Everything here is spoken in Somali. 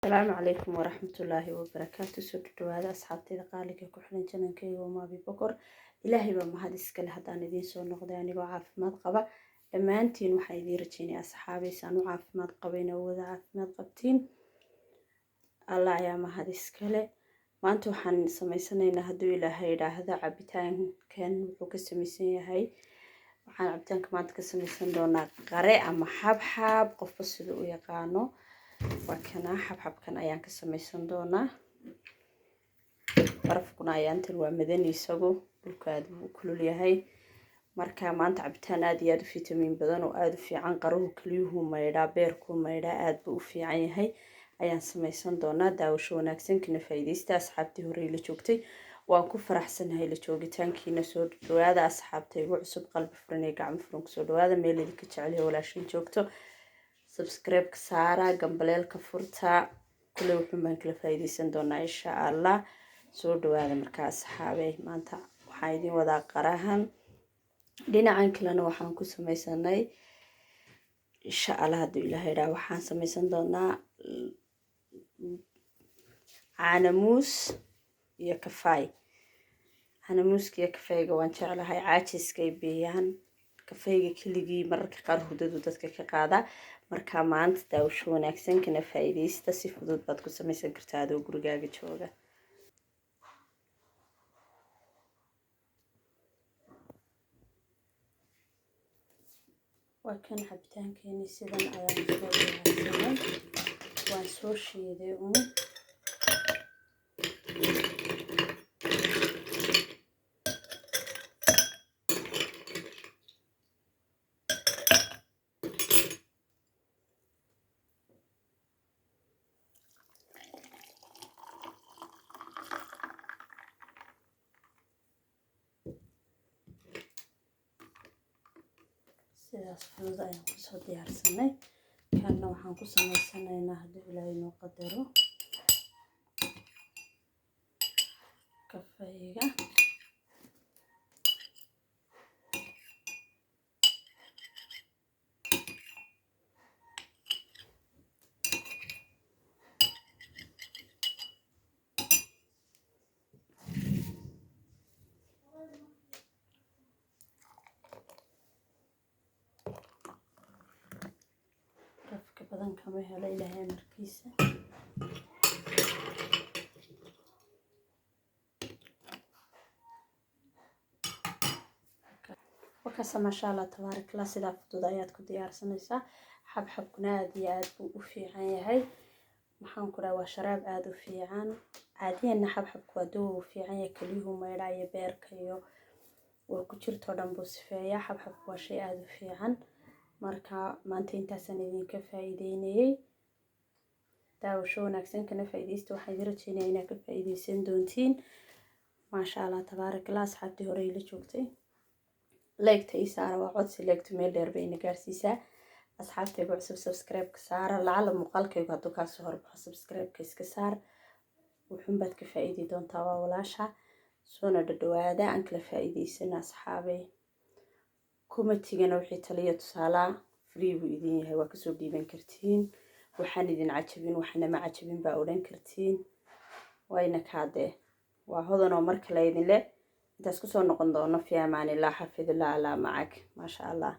Asalaamu calaykum waraxmatullaahi wabarakaatu. Soo dhawaada asxaabteyda qaaliga ku xiran channelkayga Maabi Bokor. Ilaahay baa mahad iskale haddaan idiin soo noqday anigoo caafimaad qaba. Dhammaantiin waxaan idiin rajeynaya, asxaabaysaan u caafimaad qabayna wada caafimaad qabtiin. Allah ayaa mahad iskale. Maanta waxaan samaysanaynaa, hadduu Ilaahay idhaahdo, cabitaankan. Wuxuu ka samaysan yahay, waxaan cabitaanka maanta ka samaysan doonaa qare ama xabxab, qofba siduu u yaqaano. Waa kana, xabxabkan ayaan ka samaysan doonaa. Barafkuna ayaantan waa madani, isagu dhulka aada buu u kulul yahay. Marka maanta cabitaan aada iyo aada u fitamiin badan oo aada u fiican, qaruhu keliyuhu maydhaa, beerkuu maydhaa, aada buu u fiican yahay, ayaan samaysan doonaa. Daawasho wanaagsan, kana faa'iidaysta. Asxaabtii horey la joogtay, waan ku faraxsanahay la joogitaankiina. Soo dhawaada asxaabta igu cusub, qalbi furan iyo gacmo furan kusoo dhawaada. Meel idinka jecelyahay walaashin joogto, subscribe-ka saara, gambaleelka furta. Kulley wuxuun baan kala faa'iidaysan doonaa, insha Allah. Soo dhawaada. Markaa asxaabey, maanta waxaan idiin wadaa qarahan. Dhinacan kalena waxaan ku samaysanay, insha Allah, hadduu Ilaahay idhaa, waxaan samaysan doonaa caanamuus iyo kafaay. Caanamuuska iyo kafayga waan jeclahay, caajiskay beeyaan. Kafayga keligii mararka qaar hudadu dadka ka qaadaa. Markaa maanta daawasho wanaagsan, kana faa'iidaysta. Si fudud baad ku samaysan kartaa adoo gurigaaga jooga. Waa kan cabitaankeeni, sidan ayaan soo diyaarsanay, waan soo shiiday uun. Sidaas fudud ayaan kusoo diyaarsanay. Kanna waxaan ku samaysanaynaa, hadduu Ilaahay noo qadaro, kafayga. Rafka badan kama helo, Ilaahay amarkiisa. Wakaasa, maasha Allah, tabaarakallah. Sidaa fudud ayaad ku diyaarsanaysaa. Xabxabkuna aada iyo aada buu u fiican yahay. Maxaan ku dhaha, waa sharaab aada u fiican. Caadiyanna xabxabku waa dawo, u fiican yahay, kelyuhu maydha iyo beerka iyo waa ku jirtoo dhan buu sifeeyaa. Xabxabku waa shay aada u fiican. Marka maanta intaasaan idinka faa'iideynayay. Daawasho wanaagsan, kana faa'iidaysta. Waxaan idin rajeynaya inaad ka faa'iidaysan doontiin. Maasha Allah, tabaarakallah. Asxaabtii hore ila joogtay, like-ta ii saara, waa codsi. Like-ta meel dheer bay ina gaarsiisaa. Asxaabtayga cusub, subscribe-ka saara. Lacala muuqaalkaygu hadduu kaasoo horbaxo, subscribe-ka iska saar, wuxuun baad ka faa'iidi doontaa. Waa walaasha. Soona dhadhawaada, aan kala faa'iidaysana, asxaabay. Comment-igana wixii taliya tusaalaa free buu idin yahay, waa kasoo dhiiban kartiin. Waxaan idin cajabin, waxna ma cajabin baa odhan kartiin. Wayna kaadee, waa hodan oo mar kale idin leh. Intaas kusoo noqon doono, fi amaanillah, xafidillah, alaa macag, maasha Allah.